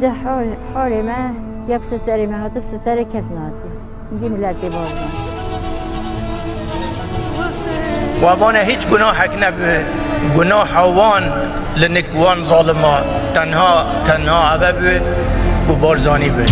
ده حال ما یک ستاره ما هاتف ستاره کس نهاتی اینجی ملت بازن. و هیچ گناهک نبه گناه وان لنک وان ظالما تنها تنها اوه و بارزانی به.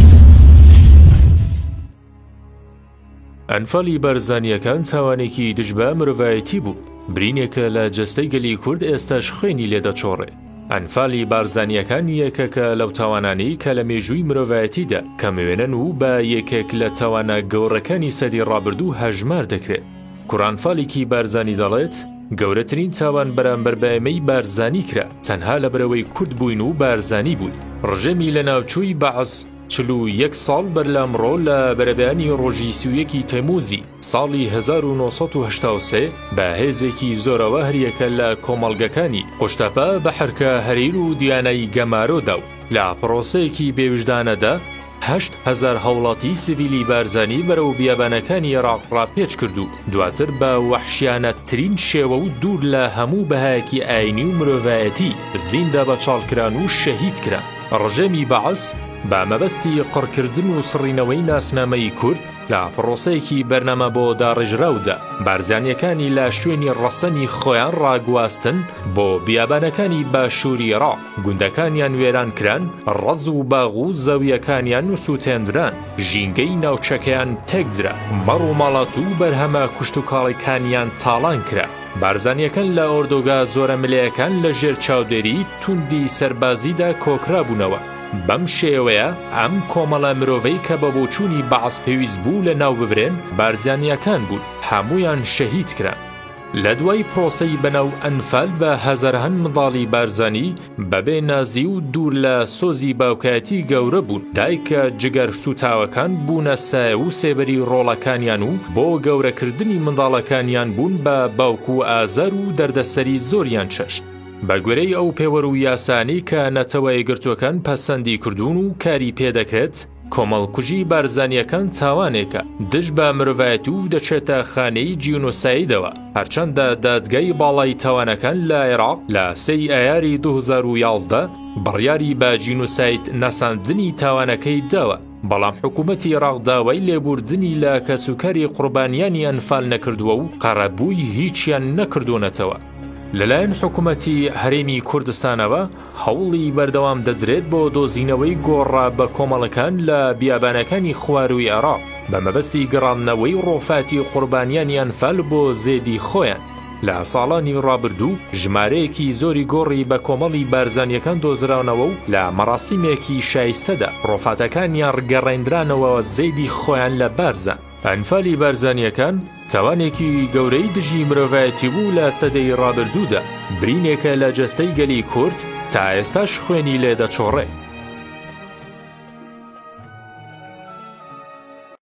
ئەنفالی بارزانییەکان تاوانێکی دژ بە مرۆڤایەتی بوو، برینێکە لە جەستەی گەلی کورد ئێستاش خوێنی لێ دەچۆڕێ. ئەنفالی بارزانییەکان یەکێکە لەو تاوانانەی کە لە مێژووی مرۆڤایەتیدا کەموێنەن و بە یەکێک لە تاوانە گەورەکانی سەدەی ڕابردوو هەژمار دەکرێت. کوڕانفالیکی بارزانی دەڵێت، گەورەترین تاوان بەرامبەر بە ئێمەی بارزانی کرا، تەنها لەبەرئەوەی کورد بووین و بارزانی بووین. ڕژێمی لەناوچووی بەعس 41 ساڵ بەر لەمڕۆ لە بەرەبەیانی ڕۆژی 31 ی تەمووزی ساڵی 1983 بە هێزێکی زۆرەوە هەریەکە لە کۆمەڵگەکانی قوشتەپە، بەحرکە، هەریر و دیانای گەمارۆ دا و لە پڕۆسەیەکی بێویژدانەدا 8000 هاوڵاتی سڤیلی بارزانی بەرەو بیابانەکانی عێراق ڕاپێچ کرد و دواتر بە وەحشیانەترین شێوە و دوور لە هەموو بەهایەکی ئاینی و مرۆڤایەتی زیندە بەچاڵکران و شەهید کران. ڕژێمی بەعس بە مەبەستی قڕکردن و سڕینەوەی ناسنامەی کورد لە پڕۆسەیەکی بەرنامە بۆ داڕێژراودا بارزانییەکانی لە شوێنی ڕەسەنی خۆیان ڕاگواستن بۆ بیابانەکانی باشووری عێراق، گوندەکانیان وێران کران، ڕەز و باغ و زەوییەکانیان سووتێندران، ژینگەی ناوچەکەیان تێکدرا، مەڕ و ماڵات و بەرهەمە کشتوکاڵیکانیان تاڵان کرا. بارزانییەکان لە ئۆردوگا زۆرەملێیەکان لە ژێر چاودێریی توندی سەربازیدا کۆکرابوونەوە. بەم شێوەیە ئەم کۆمەڵە مرۆڤەی کە بە بۆچوونی بەعس پێویست بوو لە ناو ببرێن، بارزانییەکان بوون، هەموویان شەهید کران. لە دوای پرۆسەی بەناو ئەنفال بە هەزاران منداڵی بارزانی بەبێ نازی و دوور لە سۆزی باوکایەتی گەورە بوون، دایکە جگەر سووتاوەکان بوونە سایە و سێبەری ڕۆڵەکانیان و بۆ گەورەکردنی منداڵەکانیان بوون بە باوک و ئازار و دەردەسەری زۆریان چەشت. بە گوێرەی ئەو پێوەر و یاسانەی کە نەتەوە یەکگرتووەکان پەسەندی کردوون و کاری پێدەکرێت، کۆمەڵکوژی بارزانییەکان تاوانێکە دژ بە مرۆڤایەتی و دەچێتە خانەی جینۆسایدەوە، هەرچەندە دادگای باڵای تاوانەکان لە عێراق لە سێی ئایاری 2011 بڕیاری بە جینۆساید ناساندنی تاوانەکەی داوە، بەڵام حکوومەتی عێراق داوای لێبووردنی لە کەسوکاری قوربانیانی ئەنفال نەکردووە و قەرەبووی هیچیان نەکردوونەتەوە. لەلایەن حکوومەتی هەرێمی کوردستانەوە هەوڵی بەردەوام دەدرێت بۆ دۆزینەوەی گۆڕە بەکۆمەڵەکان لە بیابانەکانی خوارووی عێراق بە مەبەستی گەڕاندنەوەی ڕۆفاتی قوربانیانی ئەنفال بۆ زێدی خۆیان. لە ساڵانی ڕابردوو ژمارەیەکی زۆری گۆڕی بەکۆمەڵی بارزانییەکان دۆزراونەوە و لە مەراسیمێکی شایستەدا ڕۆفاتەکانیان گەڕێندرانەوە زێدی خۆیان لە بارزان. ئەنفالی بارزانییەکان تاوانێکی گەورەی دژی مرۆڤایەتی بوو لە سەدەی ڕابردوودا، برینێکە لە جەستەی گەلی کورد تا ئێستاش خوێنی لێ دەچۆڕێ.